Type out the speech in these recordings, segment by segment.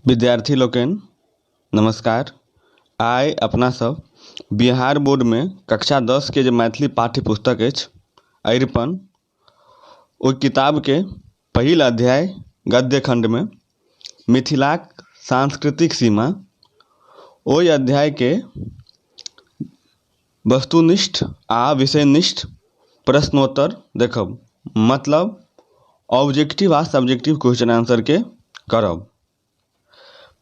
विद्यार्थी लोकनि नमस्कार। आइ अपना सब बिहार बोर्डमे कक्षा 10 के जे मैथिली पाठ्य पुस्तक अछि अरिपन, ओहि किताबके पहिल अध्याय गद्य खण्डमे मिथिलाक सांस्कृतिक सीमा, ओहि अध्यायके वस्तुनिष्ठ आ विषयनिष्ठ प्रश्नोत्तर देखब, मतलब ऑब्जेक्टिव आ सब्जेक्टिव क्वेश्चन आंसरके करब।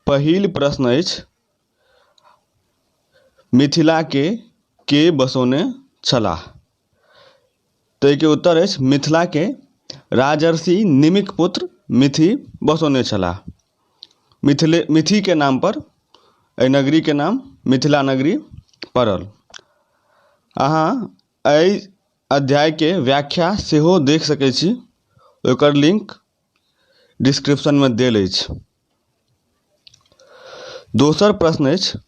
पहिल प्रश्न अछि, मिथिलाके के बसौने छलाह? ताहिके उत्तर अछि मिथिलाके राजर्षि निमिक पुत्र मिथि बसौने छलाह। मिथिले मिथिके नाम पर एहि नगरीके नाम मिथिला नगरी पड़ल। अहाँ एहि अध्यायके व्याख्या सेहो देख सकै छी, ओकर लिंक डिस्क्रिप्शनमे देल अछि। दोसर प्रश्न अछि,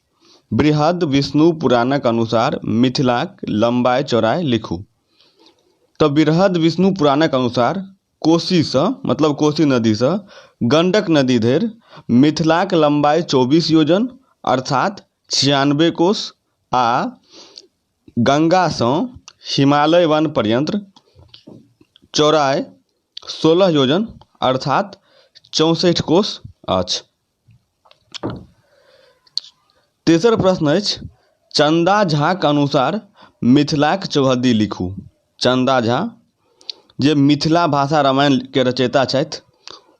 बृहद विष्णु पुराणक अनुसार मिथिलाक लम्बाइ चौड़ाइ लिखू। तऽ बृहद विष्णु पुराणक अनुसार कोसीसँ, मतलब कोसी नदीसँ गंडक नदी धरि मिथिलाक लम्बाइ 24 योजन अर्थात 96 कोस आ गंगासँ हिमालय वन पर्यन्त चौड़ाइ 16 योजन अर्थात 64 कोस अछि। तेसर प्रश्न अछि, चन्दा झाक अनुसार मिथिलाक चौहद्दी लिखू। चन्दा झा जे मिथिला भाषा रामायण के रचयिता छथि,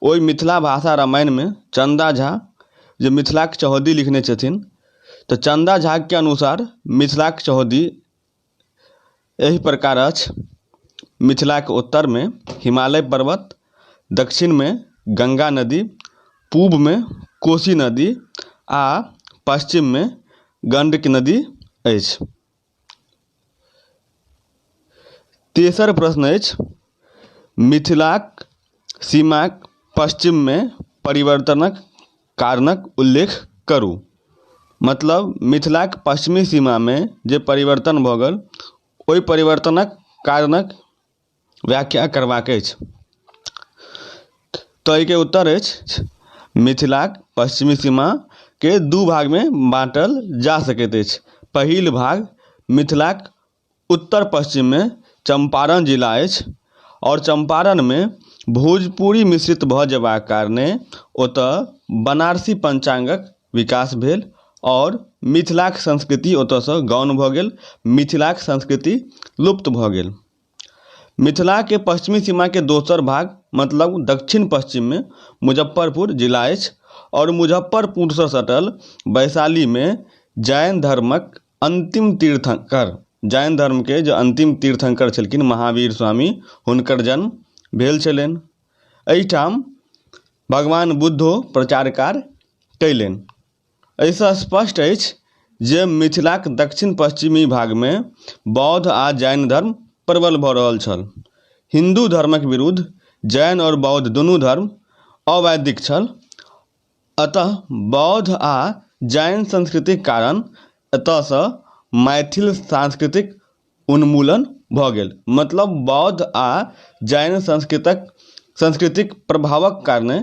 ओहि मिथिला भाषा रामायणमे चन्दा झा जे मिथिलाक चौहद्दी लिखने छथिन, तऽ चन्दा झाके अनुसार मिथिलाक चौहद्दी एहि प्रकार अछि। मिथिलाक उत्तरमे हिमालय पर्वत, दक्षिणमे गंगा नदी, पूबमे कोसी नदी आ पश्चिममे गंडक नदी अछि। तेसर प्रश्न अछि, मिथिलाक सीमाक पश्चिममे परिवर्तनक कारणक उल्लेख करू। मतलब मिथिलाक पश्चिमी सीमामे जे परिवर्तन भऽ गेल ओहि परिवर्तनक कारणक व्याख्या करबाक अछि। तऽ एहिके उत्तर अछि, मिथिलाक पश्चिमी सीमाके दू भागमे बाँटल जा सकैत अछि। पहिल भाग मिथिलाक उत्तर पश्चिममे चम्पारण जिला अछि आओर चम्पारणमे भोजपुरी मिश्रित भऽ जेबाक कारणे ओतय बनारसी पञ्चाङ्गक विकास भेल आओर मिथिलाक संस्कृति ओतयसँ गौण भऽ गेल, मिथिलाक संस्कृति लुप्त भऽ गेल। मिथिलाके पश्चिमी सीमाके दोसर भाग मतलब दक्षिण पश्चिममे मुजफ्फरपुर जिला अछि आओर मुजफ्फरपुरसँ सटल वैशालीमे जैन धर्मक अन्तिम तीर्थंकर, जैन धर्मके जे अन्तिम तीर्थंकर छलखिन महावीर स्वामी, हुनकर जन्म भेल छलनि। एहिठाम भगवान बुद्धो प्रचार कार्य कयलनि। एहिसँ स्पष्ट अछि जे मिथिलाक दक्षिण पश्चिमी भागमे बौद्ध आ जैन धर्म प्रबल भऽ रहल छल। हिन्दू धर्मक विरुद्ध जैन आओर बौद्ध दुनू धर्म अवैदिक छल, अतः बौद्ध आ जैन संस्कृतिक कारण एतयसँ मैथिल सांस्कृतिक उन्मूलन भऽ गेल। मतलब बौद्ध आ जैन संस्कृतिक प्रभावक कारणे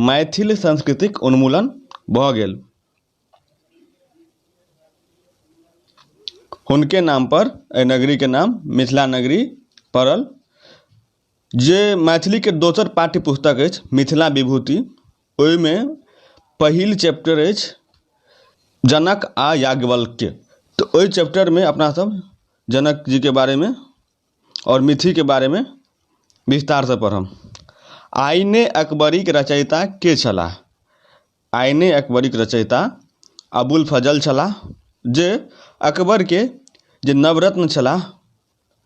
मैथिल संस्कृतिक उन्मूलन भऽ गेल। हुनके नाम पर एहि नगरीके नाम मिथिला नगरी पड़ल। जे मैथिलीके दोसर पाठ्य पुस्तक अछि मिथिला विभूति, ओहिमे पहिल चैप्टर अछि जनक आ याज्ञवल्क्य। तऽ ओहि चैप्टरमे अपना सब जनक जीके बारेमे आओर मिथिके बारेमे विस्तारसँ पढ़ब। आइने अकबरीक रचयिता के छलाह? आइने अकबरीक रचयिता अबुल फजल छलाह, जे अकबरके जे नवरत्न छलाह,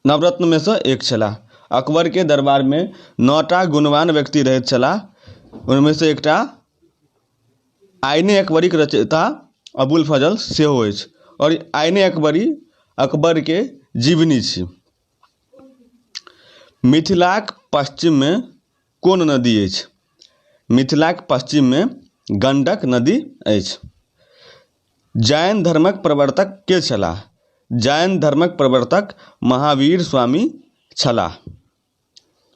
नवरत्नमे सँ एक छलाह। अकबरके दरबारमे 9टा गुणवान व्यक्ति रहैत छलाह, ओहिमे सँ एकटा आइने अकबरीक रचयिता अबुल फजल सेहो अछि आओर आइने अकबरी अकबरके जीवनी छी। मिथिलाक पश्चिममे कोन नदी अछि? मिथिलाक पश्चिममे गंडक नदी अछि। जैन धर्मक प्रवर्तक के छलाह? जैन धर्मक प्रवर्तक महावीर स्वामी छलाह।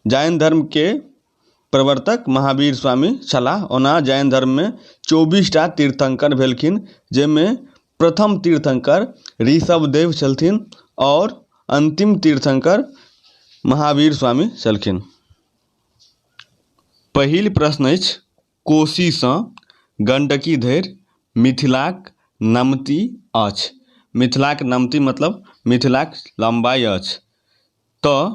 जैन धर्मके प्रवर्तक महावीर स्वामी छलाह। ओना जैन धर्ममे 24टा तीर्थंकर भेलखिन, जाहिमे प्रथम तीर्थंकर ऋषभदेव छलथिन आओर अंतिम तीर्थंकर महावीर स्वामी छलखिन। पहिल प्रश्न अछि, कोशीसँ गंडकी धरि मिथिलाक नमती अछि। मिथिलाक नमती मतलब मिथिलाक लम्बाई अछि। तऽ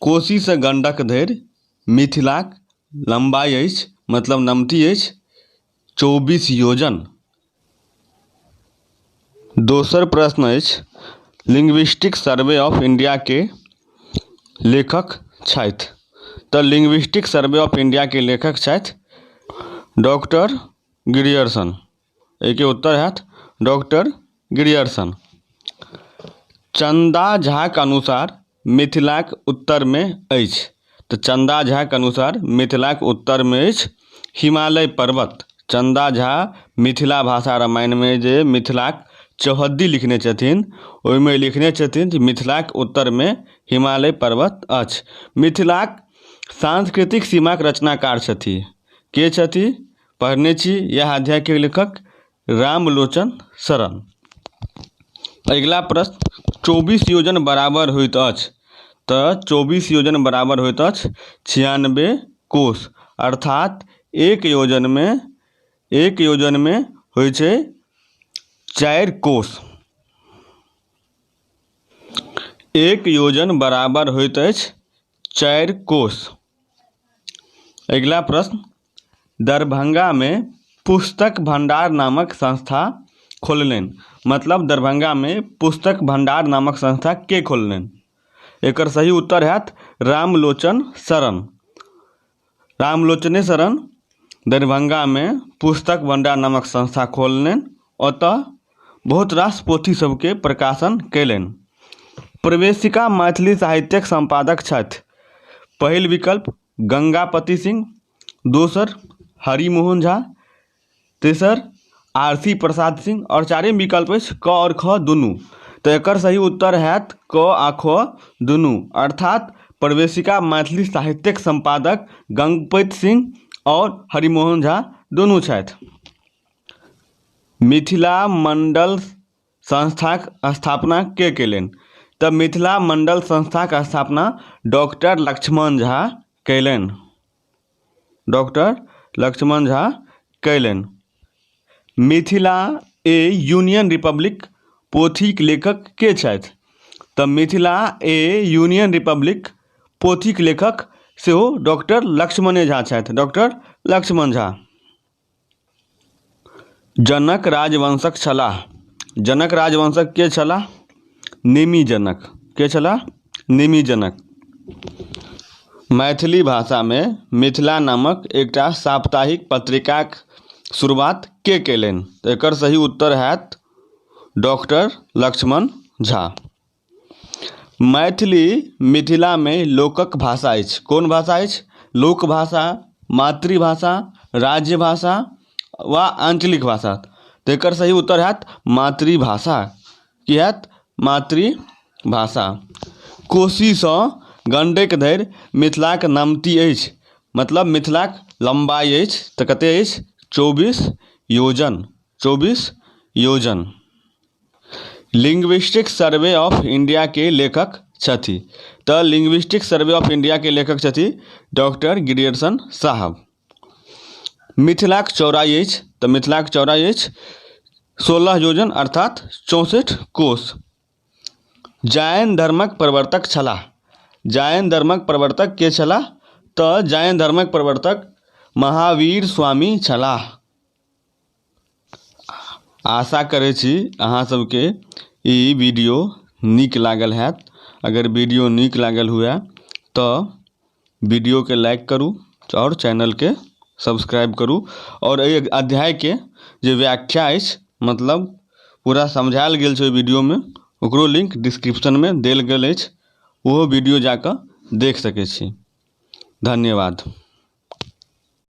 कोशीसँ गंडक धरि मिथिलाक लम्बाई अछि, मतलब नमती अछि 24 योजन। दोसर प्रश्न अछि, लिंग्विस्टिक सर्वे ऑफ इंडिया के लेखक छथि। तऽ लिंग्विस्टिक सर्वे ऑफ इंडिया के लेखक छथि डॉक्टर ग्रियर्सन। एहिके उत्तर हैत डॉक्टर ग्रियर्सन। चंदा झाक अनुसार मिथिलाक उत्तरमे अछि। तऽ चंदा झाक अनुसार मिथिलाक उत्तरमे अछि हिमालय पर्वत। चंदा झा मिथिला भाषा रामायणमे जे मिथिलाक चौहद्दी लिखने छथिन, ओहिमे लिखने छथिन जे मिथिलाक उत्तरमे हिमालय पर्वत अछि। मिथिलाक सांस्कृतिक सीमाक रचनाकार छथि। के छथि? पढ़ने छी यह अध्यायके लेखक रामलोचन शरण। अगिला प्रश्न, 24 योजन बराबर होइत अछि। तऽ 24 योजन बराबर होइत अछि 96 कोस, अर्थात एक योजनमे होइ छै 4 कोस। एक योजन बराबर होइत अछि 4 कोस। अगिला प्रश्न, दरभंगामे पुस्तक भंडार नामक संस्था खोललनि। मतलब दरभंगामे पुस्तक भंडार नामक संस्था के खोललनि? एकर सही उत्तर हैत रामलोचन शरण। रामलोचने शरण दरभंगामे पुस्तक भंडार नामक संस्था खोललनि। ओतऽ बहुत रास पोथी सबके प्रकाशन कयलनि। प्रवेशिका मैथिली साहित्यक संपादक छथि। पहिल विकल्प गंगापति सिंह, दोसर हरिमोहन झा, तेसर आरसी प्रसाद सिंह और चारिम विकल्प अछि क और ख दुनू। तऽ एकर सही उत्तर हैत क आ ख दुनू, अर्थात प्रवेशिका मैथिली साहित्यक संपादक गंगपति सिंह और हरिमोहन झा दुनू छथि। मिथिला मंडल संस्थाक स्थापना के कयलनि? तऽ मिथिला मंडल संस्थाक स्थापना डॉक्टर लक्ष्मण झा कयलनि। डॉक्टर लक्ष्मण झा कयलनि। मिथिला ए यूनियन रिपब्लिक पोथीक लेखक के छथि? तऽ मिथिला ए यूनियन रिपब्लिक पोथीक लेखक सेहो डॉक्टर लक्ष्मणे झा छथि। डॉक्टर लक्ष्मण झा जनक राजवंशक छलाह। जनक राजवंशक के छलाह? नेमी जनक। के छलाह? नेमी जनक। मैथिली भाषामे मिथिला नामक एकटा साप्ताहिक पत्रिकाक शुरुआत के कयलनि? तऽ एकर सही उत्तर हैत डॉक्टर लक्ष्मण झा। मैथिली मिथिलामे लोकक भाषा अछि। कोन भाषा अछि? लोक भाषा, मातृभाषा, राज्य भाषा वा आंचलिक भाषा? तऽ एकर सही उत्तर हैत मातृभाषा। की हैत? मातृभाषा। कोशीसँ गंडक धरि मिथिलाक नमती अछि, मतलब मिथिलाक लम्बाई अछि। तऽ कतेक अछि? 24 योजन। 24 योजन। लिंग्विस्टिक सर्वे ऑफ इंडिया के लेखक छथि। तऽ लिंग्विस्टिक सर्वे ऑफ इंडिया के लेखक छथि डॉक्टर ग्रियर्सन साहब। मिथिलाक चौड़ाई अछि, तऽ मिथिलाक चौड़ाई अछि 16 योजन अर्थात 64 कोस। जैन धर्मक प्रवर्तक छलाह। जैन धर्मक प्रवर्तक के छलाह? तऽ जैन धर्मक प्रवर्तक महावीर स्वामी छलाह। आशा करै छी अहाँ सबके ई वीडियो नीक लागल हैत। अगर वीडियो नीक लागल हुए तऽ वीडियोके लाइक करू और चैनलके सब्सक्राइब करू और एहि अध्यायके जे व्याख्या अछि, मतलब पूरा समझायल गेल छै ओहि वीडियोमे, ओकरो लिंक डिस्क्रिप्शनमे देल गेल अछि, ओहो वीडियो जाकऽ देख सकै छी। धन्यवाद।